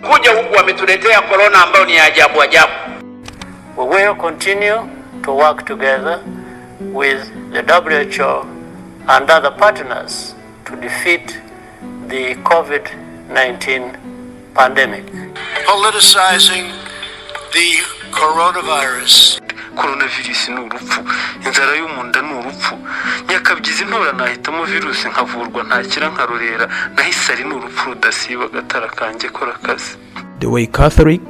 Kuja huku wametuletea korona ambayo ni ya ajabu ajabu. We will continue to work together with the WHO and other partners to defeat the COVID-19 pandemic. Politicizing the coronavirus. Coronavirus ni urupfu, inzara yo mu nda ni urupfu, nyakabyizi ntora nahitamo virusi nkavurwa ntakira nkarorera, naho isari ni urupfu rudasiba. Agatara kanjye kora akazi. The way Catholic,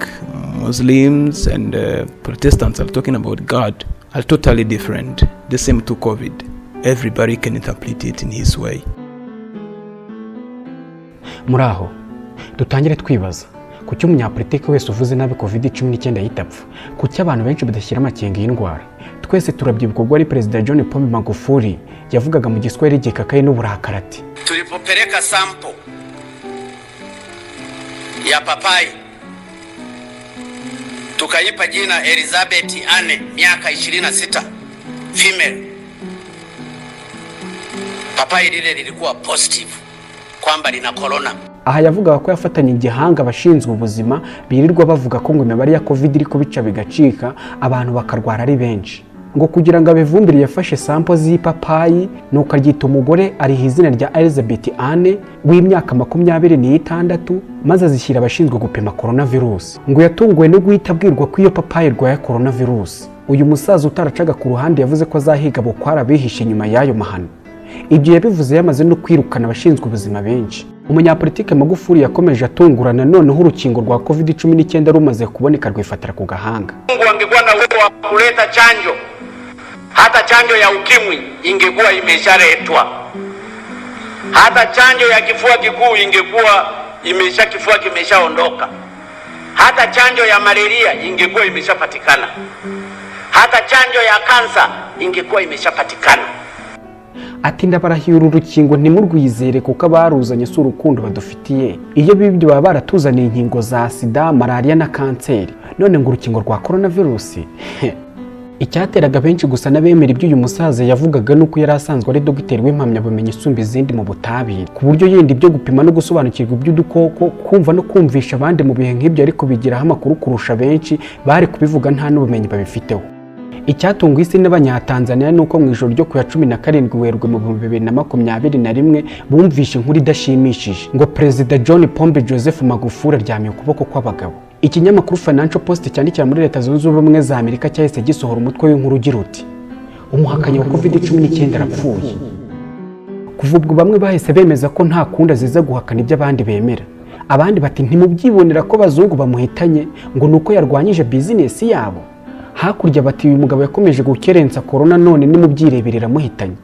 Muslims, and Protestants are talking about God are totally different. The same to COVID. Everybody can interpret it in his way. Muri aho dutangire twibaza: kuki umunyapolitiki wese uvuze nabi COVID-19 yahita apfa? Kuki abantu benshi badashyira amakenga iyi ndwara? Twese turabyibuka ubwo ari Perezida John Pombe Magufuli yavugaga mu Giswahili gikakaye n'uburakari ati: Tulipopeleka sample ya papai tukaipa jina Elizabeth Anne, miaka 26, female, papai lile lilikuwa positive kwamba lina corona. Aha yavugaga ko yafatanye igihanga abashinzwe ubuzima birirwa bavuga ko ngo imibare ya COVID iri kubica bigacika, abantu bakarwara ari benshi. Ngo kugira ngo abivumbire, yafashe sample z'ipapayi nuko aryita umugore, ariha izina rya Elizabeth Anne w'imyaka 26, maze azishyira abashinzwe gupima coronavirus. Ngo yatunguwe no guhita abwirwa ko iyo papayi irwaye coronavirus. Uyu musaza utaracaga ku ruhande yavuze ko azahiga bukwara abihishe inyuma y'ayo mahano. Ibyo yabivuze yamaze no kwirukana abashinzwe ubuzima benshi. Umunyapolitike Magufuli yakomeje atungurana, noneho urukingo rwa COVID-19 rumaze kuboneka rwifatira ku gahanga. Mungu angekuwa na uwezo wa kuleta chanjo, hata chanjo ya ukimwi ingekuwa imeshaletwa, hata chanjo ya kifua kikuu ingekuwa imesha, kifua kimeshaondoka, hata chanjo ya malaria ingekuwa imeshapatikana, hata chanjo ya kansa ingekuwa imeshapatikana. Ati: "Ndabarahiye, uru rukingo ntimurwizere kuko abaruzanye si urukundo badufitiye. Iyo bibyo baba baratuzaniye inkingo za sida, malariya na kanseri. None ngo urukingo rwa coronavirus." Icyateraga benshi gusa n'abemera ibyo uyu musaza yavugaga nuko yari asanzwe ari dogiteri w'impamyabumenyi isumba izindi mu butabire, ku buryo yenda ibyo gupima no gusobanukirwa iby'udukoko, kumva no kumvisha abandi mu bihe nk'ibyo ariko bigiraho amakuru kurusha benshi bari kubivuga nta n'ubumenyi babifiteho. Icyatunguye isi n'Abanyatanzaniya ni uko mu ijoro ryo ku ya 17 Werurwe mu 2021 bumvishe inkuru idashimishije, ngo Perezida John Pombe Joseph Magufuli aryamiye ukuboko kw'abagabo. Ikinyamakuru Financial Post cyandikira muri Leta Zunze Ubumwe za Amerika cyahise gisohora umutwe w'inkuru ugira uti: "Umuhakanyi wa COVID-19 arapfuye." Kuva ubwo bamwe bahise bemeza ko nta kundi aziza guhakana ibyo abandi bemera. Abandi bati: "Ntimubyibonera ko abazungu bamuhitanye ngo ni uko yarwanyije bizinesi yabo?" Hakurya bati: "Uyu mugabo yakomeje gukerensa korona, none nimubyirebere iramuhitanye."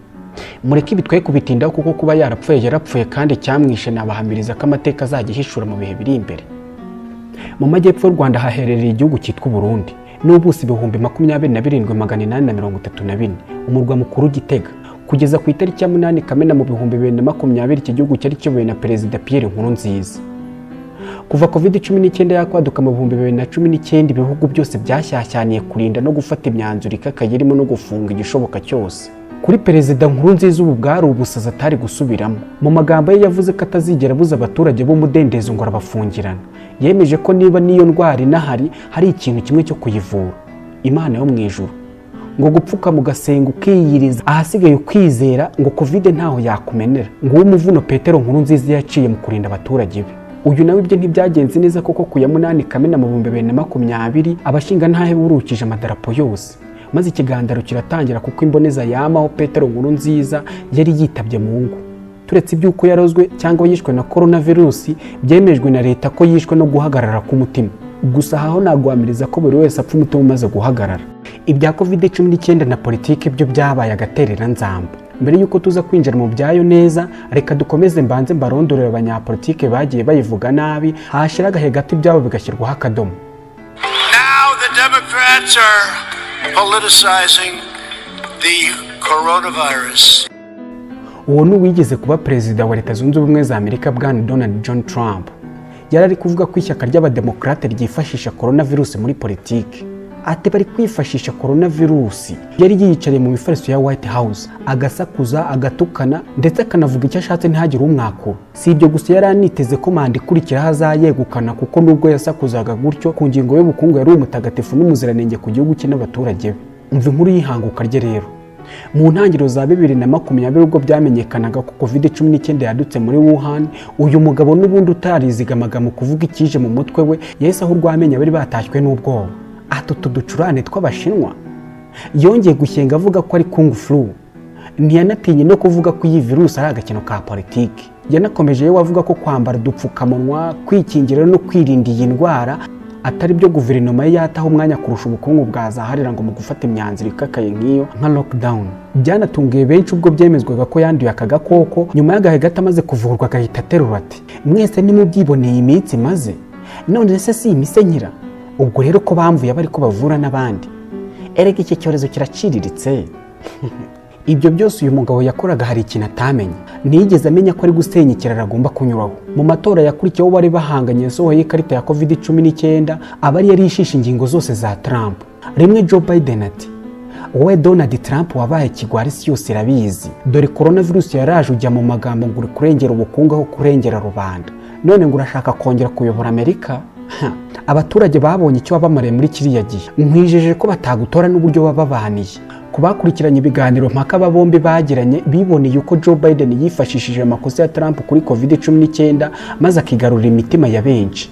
Mureke ibi twe kubitindaho, kuko kuba yarapfuye yarapfuye, kandi icyamwishe nabahamiriza ko amateka azajya ihishura mu bihe biri imbere. Mu majyepfo y'u Rwanda haherereye igihugu cyitwa Uburundi, n'ubuso 27,834, umurwa mukuru Gitega. Kugeza ku itariki ya 8 Kamena mu 2020, iki gihugu cyari kiyobowe na Perezida Pierre Nkurunziza. Kuva COVID-19 yakwaduka mu 2019, ibihugu byose byashyashyaniye kurinda no gufata imyanzuro ikakaye irimo no gufunga igishoboka cyose. Kuri Perezida Nkurunziza ubu bwari ubusazi atari gusubiramo. Mu magambo ye yavuze ko atazigera abuza abaturage b'umudendezo ngo arabafungirana. Yemeje ko niba n'iyo ndwara inahari, hari ikintu kimwe cyo kuyivura: Imana yo mu ijuru. Ngo gupfukama ugasenga ukiyiriza, ahasigaye ukwizera, ngo COVID ntaho yakumenera. Ngo umuvuno Petero Nkurunziza yaciye mu kurinda abaturage be. Uyu nawe ibyo ntibyagenze neza, kuko ku ya 8 Kamena mu 2020 abashingantahe burukije amadarapo yose, maze ikiganiro kiratangira, kuko imboneza yamaho Petero Nkurunziza yari yitabye mu ngo. Turetse iby'uko yarozwe cyangwa yishwe na coronavirus, byemejwe na leta ko yishwe no guhagarara k'umutima. Gusa aho naguhamiriza ko buri wese apfa umutima umaze guhagarara. Ibya COVID-19 na politiki byo byabaye agatereranzamba. Mbere y'uko tuza kwinjira mu byayo neza, reka dukomeze mbanze mbarondorera abanyapolitike bagiye bayivuga nabi, hashira agahe gato ibyabo bigashyirwaho akadomo. Now the Democrats are politicizing the coronavirus. Uwo ni uwigeze kuba Perezida wa Leta Zunze Ubumwe za Amerika, bwana Donald John Trump. Yari ari kuvuga ko ishyaka ry'Abademokarate ryifashisha coronavirus muri politiki. Ati bari kwifashisha coronavirus. Yari yiyicariye mu mifariso ya White House, agasakuza, agatukana, ndetse akanavuga icyo ashatse ntihagire umwakura. Si ibyo gusa, yari aniteze ko manda ikurikiraho azayegukana, kuko nubwo yasakuzaga gutyo, ku ngingo y'ubukungu yari umutagatifu n'umuziranenge ku gihugu cye n'abaturage be. Umva inkuru y'ihanguka rye rero. Mu ntangiriro za 2020, ubwo byamenyekanaga ko COVID-19 yadutse muri Wuhan, uyu mugabo n'ubundi utarizigamaga mu kuvuga ikije mu mutwe we yahise aho urw'amenyo bari batashywe n'ubwoba, ati utu ducurane tw'Abashinwa. Yongeye gushyenga avuga ko ari kung flu. Ntiyanatinye no kuvuga ko iyi virusi ari agakino ka politiki. Yanakomeje yewe avuga ko kwambara udupfukamunwa, kwikingira no kwirinda iyi ndwara atari byo guverinoma ye yataho umwanya kurusha ubukungu bwazaharira ngo mu gufata imyanzuro ikakaye nk'iyo nka lockdown. Byanatunguye benshi ubwo byemezwaga ko yanduye aka gakoko, nyuma y'agahe gato amaze kuvurwa agahita aterura ati: "Mwese nimubyiboneye iminsi maze, none se si imise nkira? Ubwo rero ko bamvuye bari ko bavura n'abandi, erega iki cyorezo kiraciriritse." Ibyo byose uyu mugabo yakoraga, hari ikintu atamenye. Ntiyigeze amenya ko ari gusenya ikiraro agomba kunyuraho. Mu matora yakurikiyeho, bari bahanganye yasohoye ikarita ya COVID-19, aba ari yari ishishe ingingo zose za Trump. Rimwe Joe Biden ati: "Wowe Donald Trump wabaye kigwari, isi yose irabizi. Dore coronavirus yaraje, ujya mu magambo ngo uri kurengera ubukungu aho kurengera rubanda, none ngo urashaka kongera kuyobora Amerika. Ha, abaturage babonye icyo wabamariye muri kiriya gihe, nkwijeje ko batagutora n'uburyo wababaniye." Ku bakurikiranye ibiganiro mpaka aba bombi bagiranye, biboneye uko Joe Biden yifashishije amakosa ya Trump kuri COVID-19 maze akigarurira imitima ya benshi.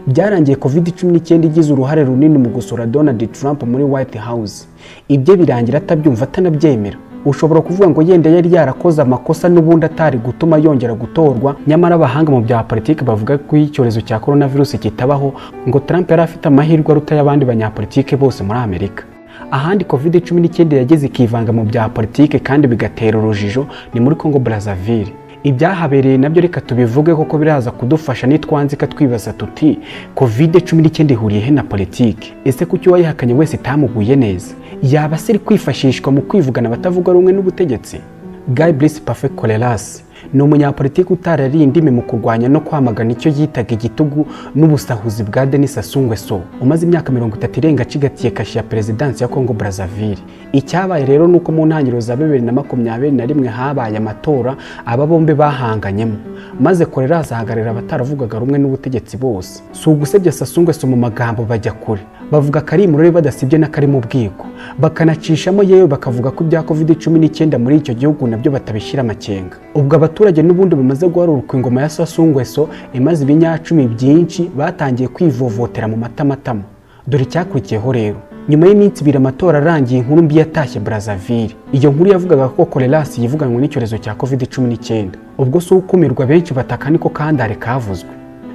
Byarangiye COVID-19 igize uruhare runini mu gusura Donald Trump muri White House. Ibyo birangira atabyumva, atanabyemera. Ushobora kuvuga ngo yenda yari yarakoze amakosa n'ubundi atari gutuma yongera gutorwa, nyamara abahanga mu bya politiki bavuga ko iyo icyorezo cya coronavirus kitabaho, ngo Trump yari afite amahirwe aruta y'abandi banyapolitiki bose muri Amerika. Ahandi COVID-19 yageze ikivanga mu bya politiki kandi bigatera urujijo ni muri Congo Brazzaville. Ibyahabereye nabyo reka tubivuge kuko biraza kudufasha nitwanzika twibaza tuti: COVID-19 ihuriye he na politiki? Ese kuki uwayihakanye wese itamuguye neza? Yaba se iri kwifashishwa mu kwivugana abatavuga rumwe n'ubutegetsi? Guy Brice Parfait Kolélas ni umunyapolitiki utarariye indimi mu kurwanya no kwamagana icyo yitaga igitugu n'ubusahuzi bwa Denis Sassou Nguesso, umaze imyaka 30 irenga acigatiye kashe ya perezidansi ya Congo Brazzaville. Icyabaye rero ni uko mu ntangiriro za 2021 habaye amatora aba bombi bahanganyemo, maze Kolélas ahagararira abataravugaga rumwe n'ubutegetsi bose. Si ugusebya Sassou Nguesso mu magambo, bajya kure bavuga akari imurori badasibye n'akari mu bwiko, bakanacishamo yewe bakavuga ko ibya COVID-19 muri icyo gihugu nabyo batabishyira amakenga. Ubwo abaturage n'ubundi bamaze guharuruka ingoma ya Sassou Nguesso imaze ibinyacumi byinshi batangiye kwivovotera mu matamatama. Dore icyakurikiyeho rero. Nyuma y'iminsi 2 amatora arangiye, inkuru mbi yatashye Brazzaville. Iyo nkuru yavugaga ko Kolélas yivuganywe n'icyorezo cya COVID-19. Ubwo si ukumirwa, benshi bataka niko kandare kavuzwe.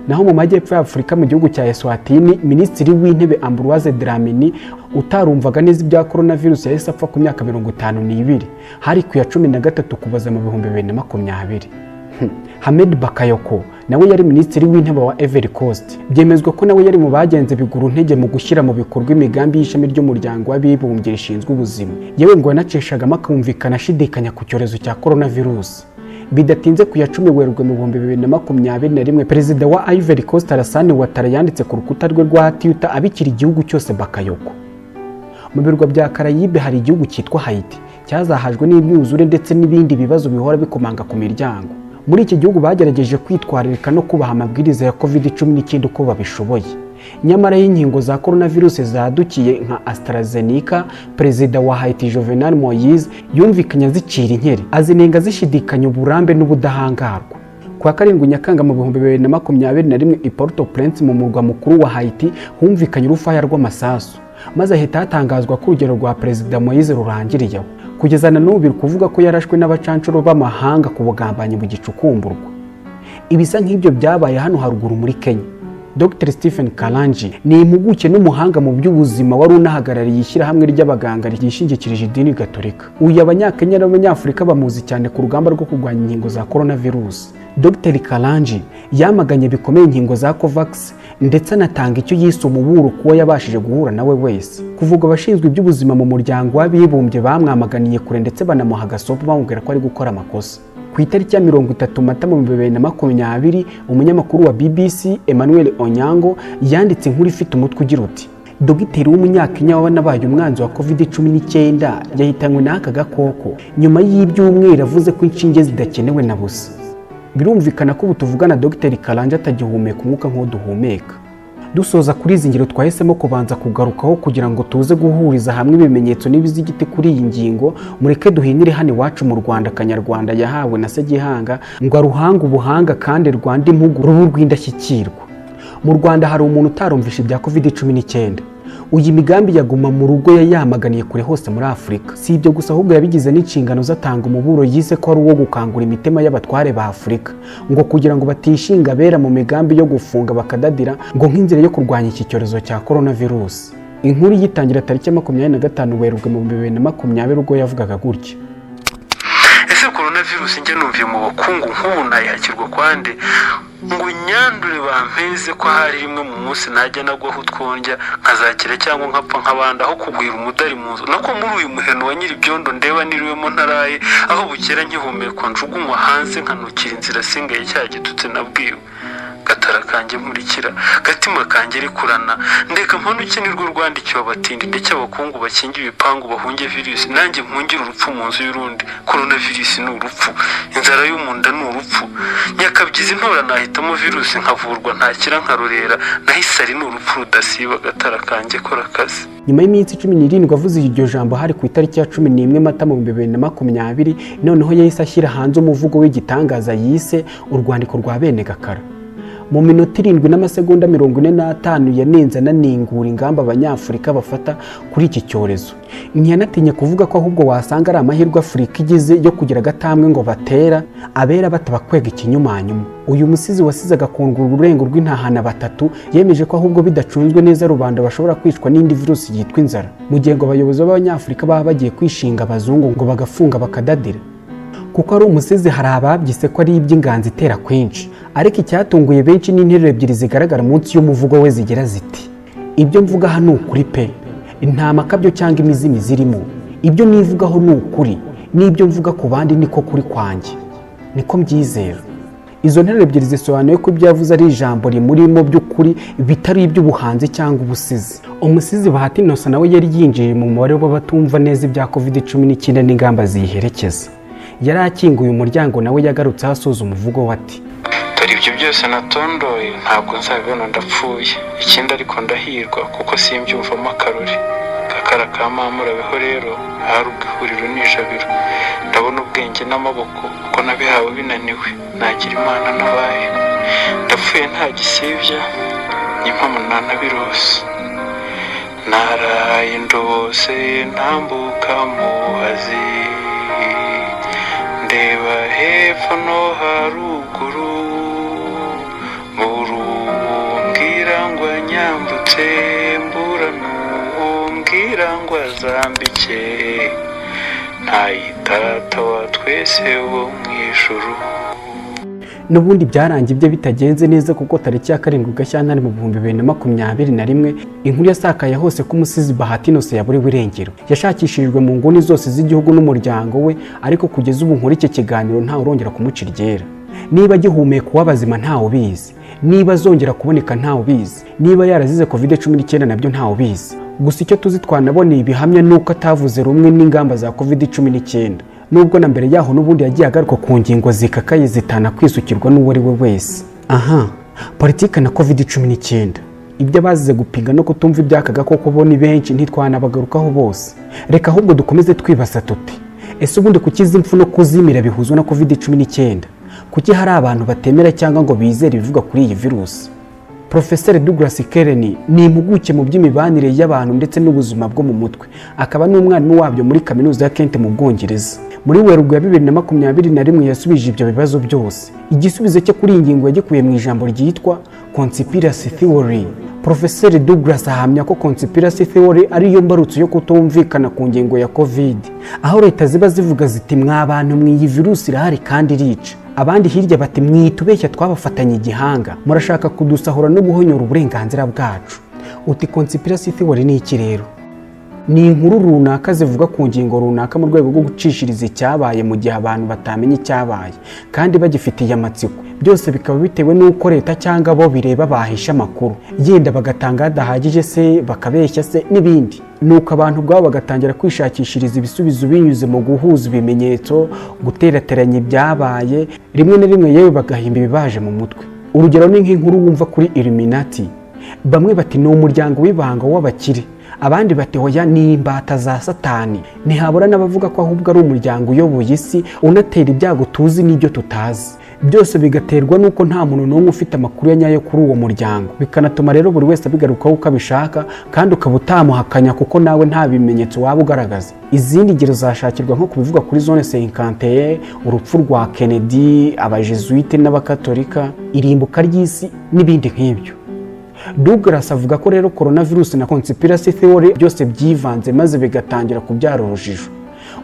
Naho mu majyepfo ya Afurika, mu gihugu cya Eswatini, minisitiri w'intebe Ambroise Dlamini utarumvaga neza ibya coronavirus yahise apfa ku myaka 52. Hari ku ya 13 Ukuboza mu 2020. Hamed Bakayoko nawe yari minisitiri w'intebe wa Ivory Coast. Byemezwa ko nawe yari mu bagenze biguru ntege mu gushyira mu bikorwa imigambi y'ishami ry'Umuryango w'Abibumbye rishinzwe ubuzima. Yewe ngo yanacishagamo akumvikana ashidikanya ku cyorezo cya coronavirus. Bidatinze, ku ya 10 Werurwe mu 2021, perezida wa Ivory Coast Alassane Ouattara yanditse ku rukuta rwe rwa Twitter abikira igihugu cyose Bakayoko. Mu birwa bya Karayibe hari igihugu cyitwa Haiti cyazahajwe n'imyuzure ndetse n'ibindi bibazo bihora bikomanga ku miryango. Muri iki gihugu bagerageje kwitwararika no kubaha amabwiriza ya COVID-19 uko babishoboye. Nyamara iyo inkingo za coronavirus zadukiye nka AstraZeneca, perezida wa Haiti Jovenel Moise yumvikanye azicira inkeri, azinenga zishidikanya uburambe n'ubudahangarwa. Ku wa 7 Nyakanga mu 2021, i Port-au-Prince mu murwa mukuru wa Haiti humvikanye urufaya rw'amasasu, maze ahita hatangazwa ko urugero rwa perezida Moise rurangiriye aho. Kugeza na n'ubu biri kuvuga ko yarashwe n'abacancuro b'amahanga ku bugambanyi bugicukumburwa. Ibisa nk'ibyo byabaye hano haruguru muri Kenya. Dr Stephen Karangi ni impuguke n'umuhanga mu by'ubuzima wari unahagarariye ishyirahamwe ry'abaganga ryishingikirije idini Gatolika. Uyu Abanyakenya n'Abanyafurika bamuzi cyane ku rugamba rwo kurwanya inkingo za coronavirus. Dr Karangi yamaganye bikomeye inkingo za Covax, ndetse anatanga icyo yise umuburo kuwo yabashije guhura nawe wese. Kuvuga abashinzwe iby'ubuzima mu Muryango w'Abibumbye bamwamaganiye kure, ndetse banamuha agasopo bamubwira ko ari gukora amakosa. Ku itariki ya 30 Mata mu 2020, umunyamakuru wa BBC Emmanuel Onyango yanditse inkuru ifite umutwe ugira uti: Dogiteri w'Umunyakenya wanabaye umwanzi wa COVID-19 yahitanywe n'aka gakoko nyuma y'ibyumweru avuze ko inshinge zidakenewe na busa. Birumvikana ko ubu tuvugana Dogiteri Karanja atagihumeka umwuka nk'uwo duhumeka. Dusoza kuri izi ngero twahisemo kubanza kugarukaho kugira ngo tuze guhuriza hamwe ibimenyetso n'ibizigiti kuri iyi ngingo, mureke duhinire hano iwacu mu Rwanda. Kanyarwanda yahawe na Segihanga ngo aruhange ubuhanga kandi Rwanda impugu rubu rw'indashyikirwa. Mu Rwanda hari umuntu utarumvisha ibya COVID-19. Uyu migambi yaguma mu rugo yayamaganiye kure hose muri Afurika. Si ibyo gusa, ahubwo yabigize n'inshingano ze, atanga umuburo yise ko ari uwo gukangura imitima y'abatware ba Afurika ngo kugira ngo batishinga abera mu migambi yo gufunga bakadadira, ngo nk'inzira yo kurwanya iki cyorezo cya coronavirus. Inkuru yitangira tariki ya 25 Werurwe mu 2020, ubwo yavugaga gutya: Ese korona virusi njye numviye mu bakungu nk'ubu nayihakirwa kwande ngo nyandure bampeze ko hari rimwe mu munsi najya nagwaho utwondya nkazakira cyangwa nkapfa nk'abandi, aho kugwira umudari mu nzu nako muri uyu muheno wa nyir'ibyondo ndeba niriwemo ntaraye, aho bukera nkihumeka njugunywa hanze nkanukira inzira singaye cya gitutsi nabwiwe. Gatara kanjye nkurikira, gatima kanjye rikurana, ndeka mpanuke nirwo rwandikiwe abatindi ndetse abakungu bakinga ibipangu bahunge virusi, nanjye mpungire urupfu mu nzu y'urundi. Korona virusi ni urupfu, inzara yo mu nda ni urupfu, nyakabyizi ntora nahitamo virusi nkavurwa ntakira nkarorera, naho isari ni urupfu rudasiba. Agatara kanjye kora akazi. Nyuma y'iminsi 17 avuze iryo jambo, hari ku itariki ya 11 Mata mu 2020, noneho yahise ashyira hanze umuvugo w'igitangaza yise "Urwandiko rwa bene Gakara". Mu minota 7 n'amasegonda 45 yanenze ananengura ingamba Abanyafurika bafata kuri iki cyorezo. Ntiyanatinye kuvuga ko ahubwo wasanga ari amahirwe Afurika igize yo kugira agatambwe ngo batera abera batabakwega ikinyumanyuma. Uyu musizi wasize agakungura ururengo rw'intahana batatu yemeje ko ahubwo bidacunzwe neza rubanda bashobora kwicwa n'indi virusi yitwa inzara, mu gihe ngo abayobozi b'Abanyafurika baba bagiye kwishinga abazungu ngo bagafunga bakadadira. Kuko ari umusizi, hari ababyise ko ari iby'inganzo itera kwinshi, ariko icyatunguye benshi ni interuro ebyiri zigaragara munsi y'umuvugo we zigira ziti: "Ibyo mvuga aha ni ukuri pe, nta makabyo cyangwa imizimi zirimo. Ibyo nivugaho ni ukuri, n'ibyo mvuga ku bandi niko kuri kwanjye, niko mbyizera." Izo nteruro ebyiri zisobanuye ko ibyo yavuze ari ijambo rimurimo by'ukuri, bitari iby'ubuhanzi cyangwa ubusizi. Umusizi Bahati Innocent nawe yari yinjiye mu mubare w'abatumva neza ibya COVID-19 n'ingamba ziyiherekeza. Yari akinguye umuryango, nawe yagarutseho asoza umuvugo we ati: "Dore ibyo byose natondoye ntabwo nzabibona ndapfuye. Ikindi ariko ndahirwa kuko simbyumvamo akarori. Gakara ka mama urabeho rero, ahari ubwo ihuriro n'ijabiro. Ndabona ubwenge n'amaboko kuko nabihawe binaniwe, nagira Imana n'abayo. Ndapfuye nta gisibya, n'impamo nanabirose. Naraye ndose ntambuka Muhazi, ndeba hepfo no haruguru, mbura ngo anyambutse, mbura n'uwo mbwira ngo azambike, ntayitata wa twese wo mu ijuru." N'ubundi byarangiye ibyo bitagenze neza, kuko tariki ya 7 Gashyantare mu 2021 inkuru yasakaye hose ko umusizi Bahati Innocent yaburiwe irengero. Yashakishirijwe mu nguni zose z'igihugu n'umuryango we, ariko kugeza ubu nkora iki kiganiro ntawe urongera kumuca iryera. Niba agihumeka uw'abazima ntawe ubizi, niba azongera kuboneka ntawe ubizi, niba yarazize COVID-19 nabyo ntawe ubizi. Gusa icyo tuzi twanaboneye ibihamya ni uko atavuze rumwe n'ingamba za COVID-19, nubwo na mbere yaho n'ubundi yagiye agaruka ku ngingo zikakaye zitanakwisukirwa n'uwo ari we wese. Aha politiki na COVID-19, ibyo abazize gupinga no kutumva iby'aka gakoko bo ni benshi, ntitwanabagarukaho bose. Reka ahubwo dukomeze twibaza tuti: ese ubundi kuki izi impfu no kuzimira bihuzwa na COVID-19? Kuki hari abantu batemera cyangwa ngo bizere ibivugwa kuri iyi virusi? Profeseri Douglas Keren ni impuguke mu by'imibanire y'abantu ndetse n'ubuzima bwo mu mutwe, akaba n'umwarimu wabyo muri Kaminuza ya Kent mu Bwongereza. Muri Werurwe ya 2021 yasubije ibyo bibazo byose. Igisubizo cye kuri iyi ngingo yagikuye mu ijambo ryitwa conspiracy theory. Profeseri Douglas ahamya ko conspiracy theory ariyo mbarutso yo kutumvikana ku ngingo ya COVID, aho leta ziba zivuga ziti: "Mwa bantu mwe, iyi virusi irahari kandi irica", abandi hirya bati: "Mwitubeshya, twabafatanye igihanga, murashaka kudusahura no guhonyora uburenganzira bwacu." Uti: "Conspiracy theory ni iki rero?" Ni inkuru runaka zivuga ku ngingo runaka mu rwego rwo gucishiriza icyabaye mu gihe abantu batamenya icyabaye kandi bagifitiye amatsiko. Byose bikaba bitewe n'uko leta cyangwa abo bireba bahisha amakuru, yenda bagatanga adahagije se, bakabeshya se n'ibindi. Nuko abantu ubwabo bagatangira kwishakishiriza ibisubizo binyuze mu guhuza ibimenyetso, guterateranya ibyabaye, rimwe na rimwe yewe bagahimba ibibaje mu mutwe. Urugero ni nk'inkuru wumva kuri Illuminati. Bamwe bati ni umuryango w'ibanga w'abakire, abandi bati hoya, ni imbata za Satani. Ntihabura n'abavuga ko ahubwo ari umuryango uyoboye isi, unatera ibyago tuzi n'ibyo tutazi. Byose bigaterwa n'uko nta muntu n'umwe ufite amakuru ya nyayo kuri uwo muryango, bikanatuma rero buri wese abigarukaho uko abishaka, kandi ukaba utamuhakanya kuko nawe nta bimenyetso waba ugaragaza. Izindi ngero zashakirwa nko kubivuga kuri Zone 51, urupfu rwa Kennedy, Abajesuite n'Abakatolika, irimbuka ry'isi n'ibindi nk'ibyo. Douglas avuga ko rero coronavirus na conspiracy theory byose byivanze, maze bigatangira kubyara urujijo.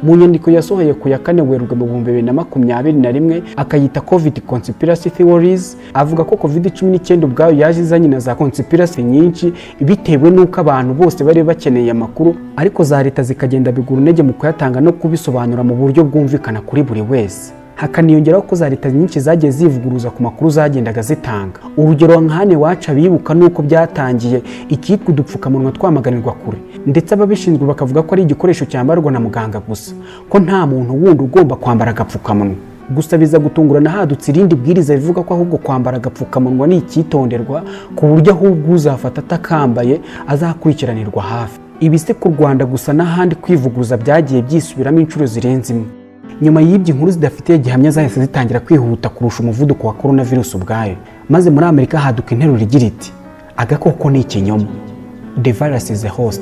Mu nyandiko yasohoye ku ya 4 Werurwe mu 2021, akayita "Covid Conspiracy Theories", avuga ko COVID-19 ubwayo yaje izanye na za conspiracy nyinshi, bitewe n'uko abantu bose bari bakeneye amakuru, ariko za leta zikagenda bigura intege mu kuyatanga no kubisobanura mu buryo bwumvikana kuri buri wese. Hakaniyongeraho ko za leta nyinshi zagiye zivuguruza ku makuru zagendaga zitanga. Urugero nka hano iwacu, abibuka nuko byatangiye icyitwa udupfukamunwa twamaganirwa kure, ndetse ababishinzwe bakavuga ko ari igikoresho cyambarwa na muganga gusa, ko nta muntu wundi ugomba kwambara agapfukamunwa. Gusa biza gutungurana hadutse irindi bwiriza rivuga ko ahubwo kwambara agapfukamunwa ni icyitonderwa, ku buryo ahubwo uzafata atakambaye azakurikiranirwa hafi. Ibi si ku Rwanda gusa, n'ahandi kwivuguruza byagiye byisubiramo inshuro zirenze imwe. Nyuma y'ibyo, inkuru zidafitiye gihamya zahise zitangira kwihuta kurusha umuvuduko wa coronavirus ubwayo, maze muri Amerika haduka interuro igira iti: "Agakoko ni ikinyoma, the virus is a hoax."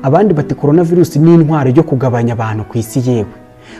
Abandi bati coronavirus ni intwaro yo kugabanya abantu ku isi. Yewe,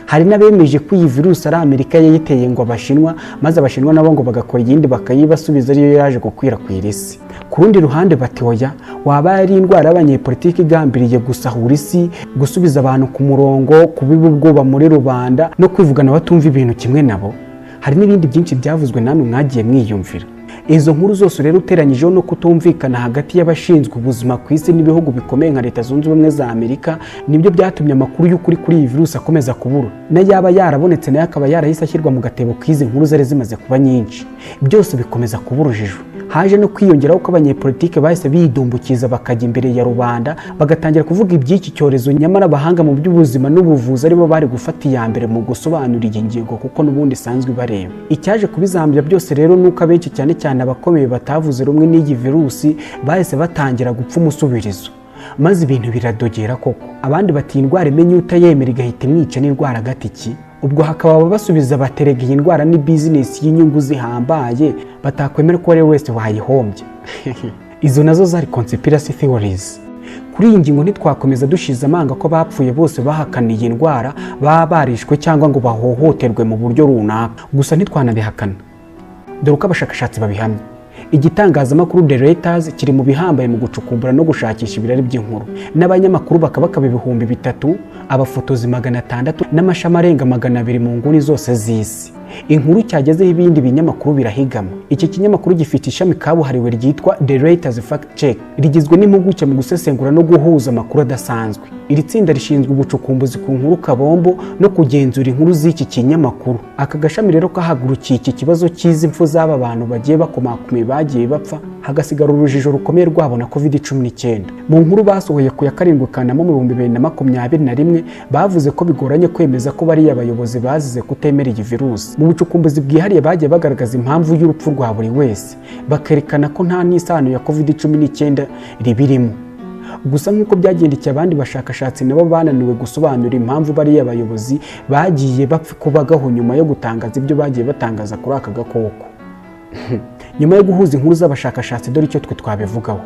hari n'abemeje ko iyi virusi ari Amerika yayiteye ngo Abashinwa, maze Abashinwa nabo ngo bagakora iyindi bakayibasubiza, ariyo yaje gukwirakwira isi. Ku rundi ruhande bati oya, waba ari indwara y'abanyepolitiki igambiriye gusahura isi, gusubiza abantu ku murongo, kubiba ubwoba muri rubanda no kwivugana batumva ibintu kimwe nabo. Hari n'ibindi byinshi byavuzwe, namwe mwagiye mwiyumvira. Izo nkuru zose rero, uteranyijeho no kutumvikana hagati y'abashinzwe ubuzima ku isi n'ibihugu bikomeye nka Leta Zunze Ubumwe za Amerika, nibyo byatumye amakuru y'ukuri kuri iyi virusi akomeza kubura, n'ayaba yarabonetse nayo akaba yarahise ashyirwa mu gatebo k'izi nkuru zari zimaze kuba nyinshi. Byose bikomeza kuba urujijo. Haje no kwiyongeraho ko abanyepolitike bahise bidumbukiza, bakajya imbere ya rubanda, bagatangira kuvuga iby'iki cyorezo, nyamara abahanga mu by'ubuzima n'ubuvuzi aribo bari gufata iya mbere mu gusobanura iyi ngingo, kuko n'ubundi isanzwe ibareba. Icyaje kubizambya byose rero ni uko abenshi, cyane cyane abakomeye batavuze rumwe n'iyi virusi, bahise batangira gupfa umusubirizo, maze ibintu biradogera koko. Abandi bati indwara imenya utayemera igahita imwica n'indwara gatiki. Ubwo hakaba ababasubiza baterega iyi ndwara ni bizinesi y'inyungu zihambaye, batakwemera ko uwo ari we wese wayihombye. Izo nazo zari conspiracy theories. Kuri iyi ngingo ntitwakomeza dushize amanga ko abapfuye bose bahakana iyi ndwara baba barishwe cyangwa ngo bahohoterwe mu buryo runaka, gusa ntitwanabihakana. Dore uko abashakashatsi babihamya. Igitangazamakuru The Reuters kiri mu bihambaye mu gucukumbura no gushakisha ibirari by'inkuru, n'abanyamakuru bakabakaba 3000, abafotozi 600 n'amashami arenga 200 mu nguni zose z'isi. Inkuru cyagezeho, ibindi binyamakuru birahigama. Iki kinyamakuru gifite ishami kabuhariwe ryitwa The Reuters Fact Check, rigizwe n'impuguke mu gusesengura no guhuza amakuru adasanzwe. Iri tsinda rishinzwe ubucukumbuzi ku nkuru kabombo no kugenzura inkuru z'iki kinyamakuru. Aka gashami rero kahagurukiye iki kibazo cy'izi mfu z'aba bantu bagiye bakomakomeye, bagiye bapfa hagasigara urujijo rukomeye rwabo na COVID-19. Mu nkuru basohoye ku ya 7 Kanama mu 2021, bavuze ko bigoranye kwemeza ko bariya bayobozi bazize kutemera iyi virusi. Mu bucukumbuzi bwihariye bagiye bagaragaza impamvu y'urupfu rwa buri wese, bakerekana ko nta n'isano ya COVID-19 ribirimo. Gusa nk'uko byagendekeye abandi bashakashatsi, nabo bananiwe gusobanura impamvu bariya bayobozi bagiye bapfa kubagaho nyuma yo gutangaza ibyo bagiye batangaza kuri aka gakoko. Nyuma yo guhuza inkuru z'abashakashatsi, dore icyo twe twabivugaho.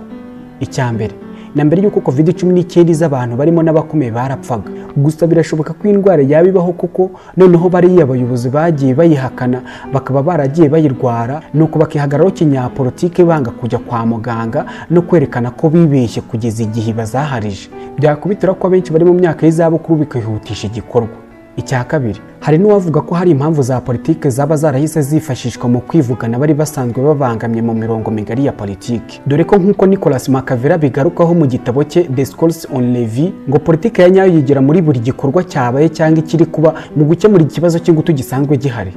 Icya mbere na mbere y'uko COVID-19 iza, abantu barimo n'abakomeye barapfaga. Gusa birashoboka ko indwara yaba ibaho koko, noneho bariya bayobozi bagiye bayihakana bakaba baragiye bayirwara, nuko bakihagararaho kinyapolitike banga kujya kwa muganga no kwerekana ko bibeshye kugeza igihe bazaharije. Byakubitira ko abenshi bari mu myaka y'izabukuru, bikihutisha igikorwa. Icya kabiri, hari n'uwavuga ko hari impamvu za politike zaba zarahise zifashishwa mu kwivugana bari basanzwe babangamye mu mirongo migari ya politike, dore ko nk'uko Nicolas Machiavelli bigarukaho mu gitabo cye Discourse on la Vie, ngo politike ya nyayo yigira muri buri gikorwa cyabaye cyangwa ikiri kuba mu gukemura ikibazo cy'ingutu gisanzwe gihari.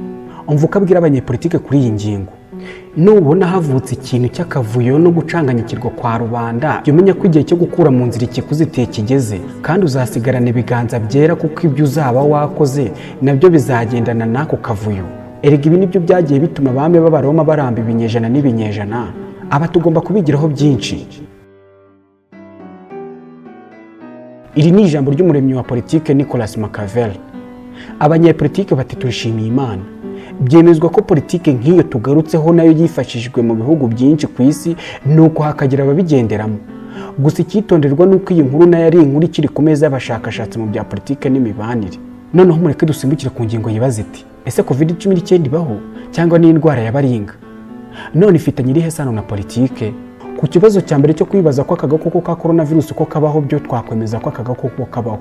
Umva uko abwira abanyepolitike kuri iyi ngingo: "Nubona havutse ikintu cy'akavuyo no gucanganyikirwa kwa rubanda, jya umenya ko igihe cyo gukura mu nzira ikikuzitiye kigeze, kandi uzasigarana ibiganza byera, kuko ibyo uzaba wakoze nabyo bizagendana n'ako kavuyo. Erega ibi nibyo byagiye bituma abami b'Abaroma baramba ibinyejana n'ibinyejana. Aba tugomba kubigiraho byinshi." Iri ni ijambo ry'umuremyi wa politike Nicolas Machiavelli. Abanyepolitike bati: "Turishimiye Imana." Byemezwa ko politike nk'iyo tugarutseho nayo yifashishijwe mu bihugu byinshi ku isi, nuko hakagira ababigenderamo. Gusa icyitonderwa ni uko iyi nkuru nayo ari inkuru ikiri ku meza y'abashakashatsi mu bya politike n'imibanire. Noneho mureke dusimbukire ku ngingo yibaza iti: "Ese COVID-19 ibaho cyangwa ni indwara ya baringa? None ifitanye irihe sano na politike?" Ku kibazo cya mbere cyo kwibaza ko aka gakoko ka korona virusi ko kabaho, byo twakwemeza ko aka gakoko kabaho,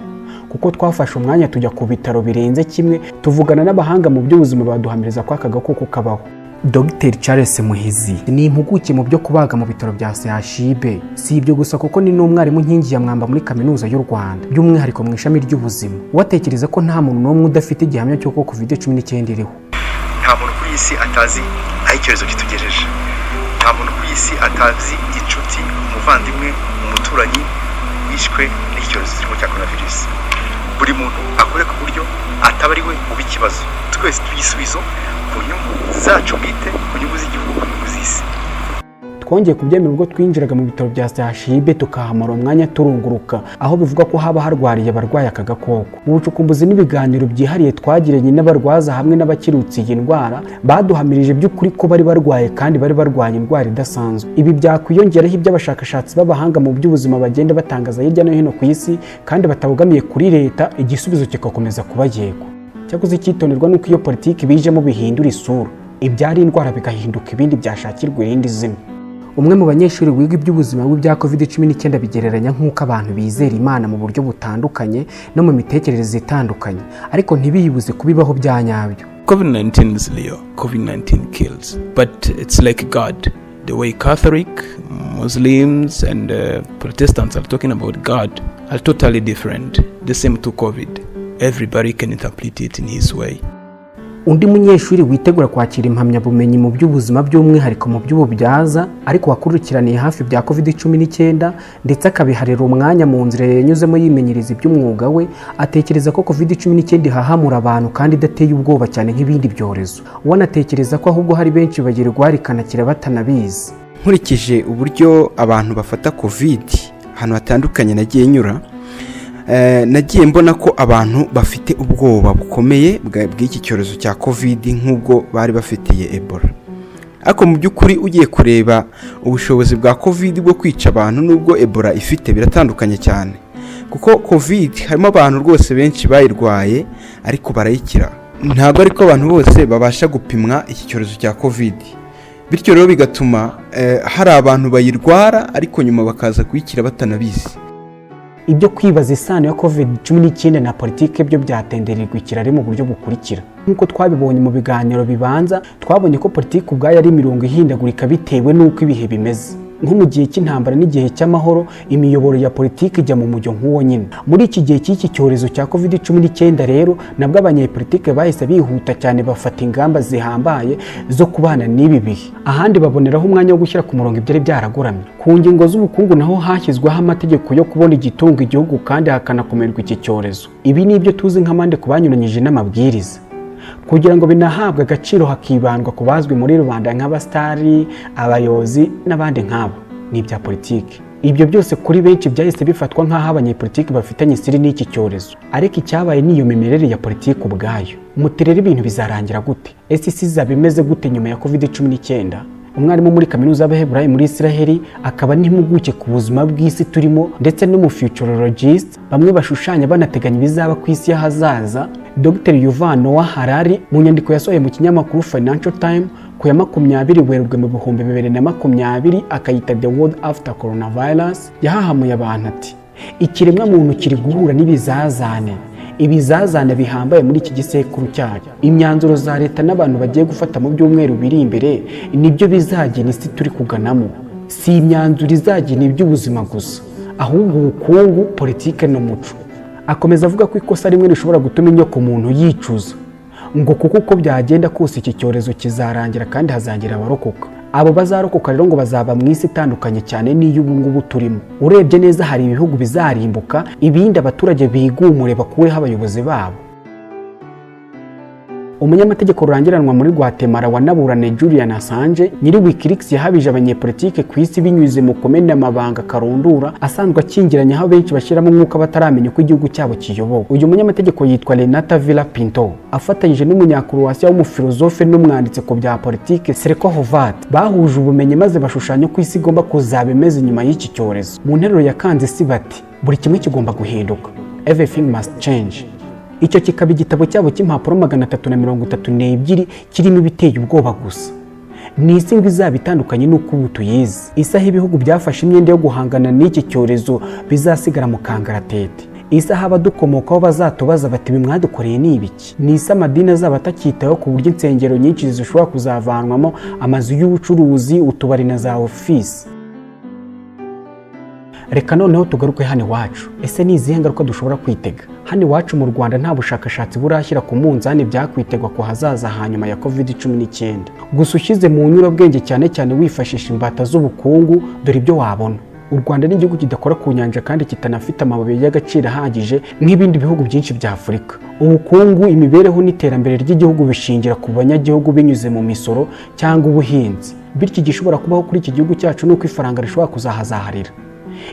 kuko twafashe umwanya tujya ku bitaro birenze kimwe, tuvugana n'abahanga mu by'ubuzima, baduhamiriza ko aka gakoko kabaho. Dr Charles Muhizi ni impuguke mu byo kubaga mu bitaro bya CHUB. Si ibyo gusa, kuko ni n'umwarimu nkingi ya mwamba muri Kaminuza y'u Rwanda, by'umwihariko mu ishami ry'ubuzima. Watekereza ko nta muntu n'umwe udafite igihamya cy'uko COVID-19 iriho. Nta muntu kuri iyi si atazi aho icyorezo kitugejeje. Nta muntu kuri iyi si atazi inshuti, umuvandimwe, umuturanyi wishwe n'iki cyorezo kirimo cya coronavirus. Buri muntu akore ku buryo ataba ari we uba ikibazo. Twese tugisubizo ku nyungu zacu bwite, ku nyungu z'igihugu, ku nyungu z'isi. Twongeye kubyemera ubwo twinjiraga mu bitaro bya CHUB, tukahamara umwanya turunguruka aho bivugwa ko haba harwariye abarwaye aka gakoko. Mu bucukumbuzi n'ibiganiro byihariye twagiranye n'abarwaza hamwe n'abakirutse iyi ndwara, baduhamirije by'ukuri ko bari barwaye, kandi bari barwaye indwara idasanzwe. Ibi byakwiyongeraho iby'abashakashatsi b'abahanga mu by'ubuzima bagenda batangaza hirya no hino ku isi kandi batabogamiye kuri leta, igisubizo kigakomeza kuba yego. Cyakoze icyitonderwa nuko iyo politiki bijemo bihindura isura, ibyari indwara bigahinduka ibindi byashakirwa irindi zina. Umwe mu banyeshuri wiga iby'ubuzima bw'ibya COVID-19 bigereranya nk'uko abantu bizera Imana mu buryo butandukanye no mu mitekerereze itandukanye, ariko ntibiyibuze kubibaho bya nyabyo. COVID-19 is real. COVID-19 kills. But it's like God. The way Catholic, Muslims, and Protestants are talking about God are totally different. The same to COVID. Everybody can interpret it in his way. Undi munyeshuri witegura kwakira impamyabumenyi mu by'ubuzima, by'umwihariko mu by'ububyaza, ariko wakurikiraniye hafi bya COVID-19 ndetse akabiharira umwanya mu nzira yanyuzemo yimenyereza iby'umwuga we, atekereza ko COVID-19 ihahamura abantu kandi idateye ubwoba cyane nk'ibindi byorezo. Wanatekereza ko ahubwo hari benshi bayirwara ikanakira batanabizi. Nkurikije uburyo abantu bafata COVID ahantu hatandukanye nagiye nyura, nagiye mbona ko abantu bafite ubwoba bukomeye bw'iki cyorezo cya COVID nk'ubwo bari bafitiye Ebola. Ariko mu by'ukuri ugiye kureba ubushobozi bwa COVID bwo kwica abantu n'ubwo Ebola ifite biratandukanye cyane, kuko COVID harimo abantu rwose benshi bayirwaye ariko barayikira. Ntabwo ariko abantu bose babasha gupimwa iki cyorezo cya COVID, bityo rero bigatuma hari abantu bayirwara ariko nyuma bakaza kuyikira batanabizi. Ibyo kwibaza isano ya COVID-19 na politike byo byatendererwa ikirari mu buryo bukurikira. Nk'uko twabibonye mu biganiro bibanza, twabonye ko politiki ubwayo ari imirongo ihindagurika bitewe n'uko ibihe bimeze. Nko mu gihe cy'intambara n'igihe cy'amahoro, imiyoboro ya politiki ijya mu mujyo nk'uwo nyine. Muri iki gihe cy'iki cyorezo cya COVID-19 rero, nabwo abanyepolitike bahise bihuta cyane, bafata ingamba zihambaye zo kubana n'ibi bihe, ahandi baboneraho umwanya wo gushyira ku murongo ibyari byaragoramye. Ku ngingo z'ubukungu naho hashyizweho amategeko yo kubona igitunga igihugu kandi hakanakumirwa iki cyorezo. Ibi ni ibyo tuzi nk'amande ku banyuranyije n'amabwiriza. Kugira ngo binahabwe agaciro, hakibandwa ku bazwi muri rubanda nk'abasitari, abayobozi n'abandi nk'abo. Ni ibya politiki. Ibyo byose kuri benshi byahise bifatwa nk'aho abanyepolitiki bafitanye isiri n'iki cyorezo, ariko icyabaye ni iyo mimerere ya politiki ubwayo. Muti rero ibintu bizarangira gute? Ese isi izaba imeze gute nyuma ya COVID-19? Umwarimu muri Kaminuza y'Abaheburayi muri Israheli, akaba n'impuguke ku buzima bw'isi turimo, ndetse n'umufuturologist, bamwe bashushanya banateganya ibizaba ku isi y'ahazaza, Dr Yuval Noah Harari, mu nyandiko yasohoye mu kinyamakuru Financial Times ku ya 20 Werurwe mu 2020, akayita "The World After Coronavirus", yahahamuye abantu ati: "Ikiremwa muntu kiri guhura n'ibizazane, ibizazane bihambaye muri iki gisekuru cyacu. Imyanzuro za leta n'abantu bagiye gufata mu byumweru biri imbere nibyo bizagena isi turi kuganamo. Si imyanzuro izagena iby'ubuzima gusa, ahubwo ubukungu, politike n'umuco." Akomeza avuga ko ikosa rimwe rishobora gutuma inyoko muntu yicuza. Ngo kuko uko byagenda kose iki cyorezo kizarangira kandi hazagira abarokoka. Abo bazarokoka rero ngo bazaba mu isi itandukanye cyane n'iyo ubu ngubu turimo. Urebye neza hari ibihugu bizarimbuka, ibindi abaturage bigumure bakureho abayobozi babo. Umunyamategeko rurangiranwa muri Guatemala wanaburanye Julian Assange, nyiri WikiLeaks, yahabije abanyepolitike ku isi binyuze mu kumena amabanga karundura asanzwe akingiranye, aho benshi bashyiramo umwuka bataramenya uko igihugu cyabo kiyobowe. Uyu munyamategeko yitwa Renata Villa Pinto, afatanyije n'Umunyakuruwasiya w'umufilozofe n'umwanditsi ku bya politike Srećko Horvat, bahuje ubumenyi maze bashushanya uko isi igomba kuzaba imeze nyuma y'iki cyorezo. Mu nteruro yakanze isi bati: "Buri kimwe kigomba guhinduka, everything must change." Icyo kikaba igitabo cyabo cy'impapuro 332 kirimo ibiteye ubwoba gusa. Ni isi ngo izaba itandukanye n'uko ubu tuyizi. Isi aho ibihugu byafashe imyenda yo guhangana n'iki cyorezo bizasigara mu kangaratete. Isi aho abadukomokaho bazatubaza bati: "Ibi mwadukoreye ni ibiki?" Ni isi amadini azaba atacyitaho, ku buryo insengero nyinshi zishobora kuzavanwamo amazu y'ubucuruzi, utubari na za ofisi. Reka noneho tugaruke hano iwacu. Ese ni izihe ngaruka dushobora kwitega hano iwacu mu Rwanda? Nta bushakashatsi burashyira ku munzani byakwitegwa ku hazaza hanyuma ya COVID-19. Gusa ushyize mu nyurabwenge, cyane cyane wifashisha imbata z'ubukungu, dore ibyo wabona. U Rwanda ni igihugu kidakora ku nyanja kandi kitanafite amabuye y'agaciro ahagije nk'ibindi bihugu byinshi bya Afurika. Ubukungu, imibereho n'iterambere ry'igihugu bishingira ku banyagihugu binyuze mu misoro cyangwa ubuhinzi. Bityo igishobora kubaho kuri iki gihugu cyacu ni uko ifaranga rishobora kuzahazaharira,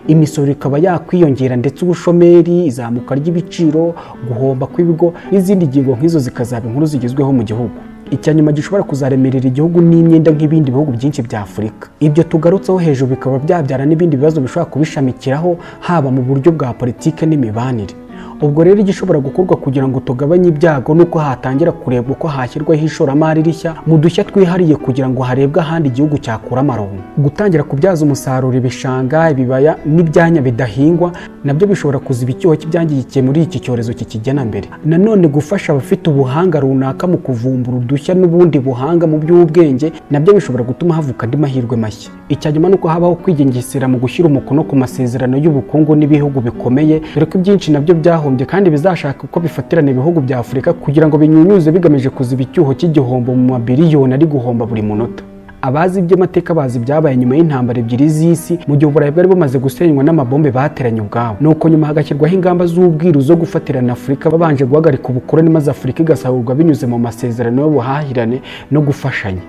imisoro ikaba yakwiyongera, ndetse ubushomeri, izamuka ry'ibiciro, guhomba kw'ibigo n'izindi ngingo nk'izo zikazaba inkuru zigezweho mu gihugu. Icya nyuma gishobora kuzaremerera igihugu n'imyenda nk'ibindi bihugu byinshi bya Afurika. Ibyo tugarutseho hejuru bikaba byabyara n'ibindi bibazo bishobora kubishamikiraho, haba mu buryo bwa politike n'imibanire. Ubwo rero igishobora gukorwa kugira ngo tugabanye ibyago ni uko hatangira kurebwa uko hashyirwaho ishoramari rishya mu dushya twihariye, kugira ngo harebwe ahandi igihugu cyakura amaronko. Gutangira kubyaza umusaruro ibishanga, ibibaya n'ibyanya bidahingwa nabyo bishobora kuziba icyuho cy'ibyangikiye muri iki cyorezo kikigena mbere. Nanone gufasha abafite ubuhanga runaka mu kuvumbura udushya n'ubundi buhanga mu by'ubwenge nabyo bishobora gutuma havuka andi mahirwe mashya. Icya nyuma ni uko habaho kwigengesera mu gushyira umukono ku masezerano y'ubukungu n'ibihugu bikomeye, dore ko ibyinshi nabyo byahombye kandi bizashaka uko bifatirana ibihugu bya Afurika kugira ngo binyunyuze, bigamije kuziba icyuho cy'igihombo mu mabiliyoni ari guhomba buri munota. Abazi iby'amateka bazi ibyabaye nyuma y'intambara ebyiri z'isi, mu gihe Uburayi bwari bumaze gusenywa n'amabombe bateranye ubwabo, nuko nyuma hagashyirwaho ingamba z'ubwiru zo gufatirana Afurika, babanje guhagarika ubukoloni, maze Afurika igasahurwa binyuze mu masezerano y'ubuhahirane no gufashanya.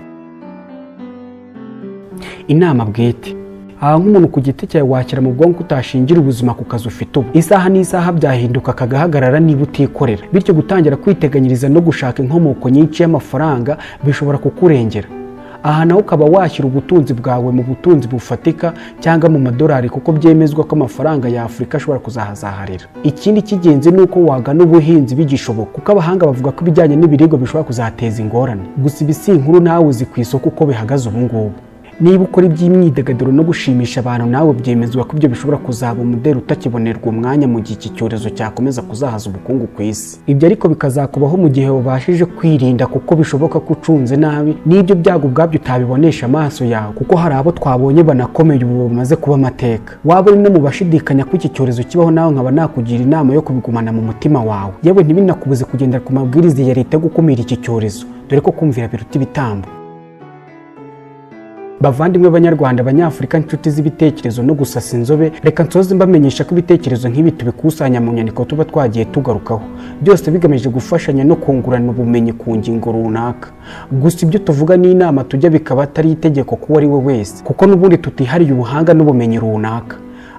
Inama bwite: aha nk'umuntu ku giti cyawe wakira mu bwonko utashingira ubuzima ku kazi ufite ubu. Isaha n'isaha byahinduka kagahagarara niba utikorera. Bityo gutangira kwiteganyiriza no gushaka inkomoko nyinshi y'amafaranga bishobora kukurengera. Aha naho ukaba washyira ubutunzi bwawe mu butunzi bufatika cyangwa mu madolari, kuko byemezwa ko amafaranga ya Afurika ashobora kuzahazaharira. Ikindi cy'ingenzi ni uko wagana ubuhinzi bigishoboka, kuko abahanga bavuga ko ibijyanye n'ibiribwa bishobora kuzateza ingorane. Gusa ibi si inkuru, nawe uzi ku isoko uko bihagaze ubu ngubu. Niba ukora iby'imyidagaduro no gushimisha abantu, nawe byemezwa ko ibyo bishobora kuzaba umuderi utakibonerwa umwanya mu gihe iki cyorezo cyakomeza kuzahaza ubukungu ku isi. Ibyo ariko bikazakubaho mu gihe wabashije kwirinda, kuko bishoboka ko ucunze nabi n'ibyo byago ubwabyo utabibonesha amaso yawe, kuko hari abo twabonye banakomeye ubu bamaze kuba amateka. Waba uri no mu bashidikanya ko iki cyorezo kibaho, nawe nkaba nakugira inama yo kubigumana mu mutima wawe, yewe ntibinakubuze kugendera ku mabwiriza ya leta yo gukumira iki cyorezo, dore ko kumvira biruta ibitambo. Bavandimwe, Banyarwanda, Abanyafurika, inshuti z'ibitekerezo no gusasa inzobe, reka nsoze mbamenyesha ko ibitekerezo nk'ibi tubikusanya mu nyandiko tuba twagiye tugarukaho, byose bigamije gufashanya no kungurana ubumenyi ku ngingo runaka. Gusa ibyo tuvuga n'inama tujya bikaba atari itegeko kuwo ari we wese, kuko n'ubundi tutihariye ubuhanga n'ubumenyi runaka,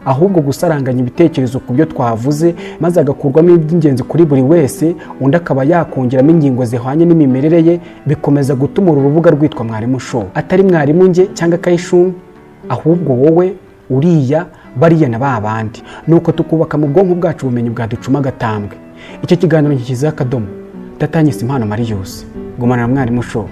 ahubwo gusaranganya ibitekerezo ku byo twavuze, maze agakurwamo iby'ingenzi kuri buri wese, undi akaba yakongeramo ingingo zihwanye n'imimerere ye, bikomeza gutuma uru rubuga rwitwa Mwarimu Show, atari mwarimu nge cyangwa Kayishumi, ahubwo wowe, uriya, bariya na ba bandi. Nuko tukubaka mu bwonko bwacu ubumenyi bwaducuma agatambwe. Icyo kiganiro nshyizeho akadomo. Ndatanyise impano Mariyusi. Gumana na Mwarimu Show.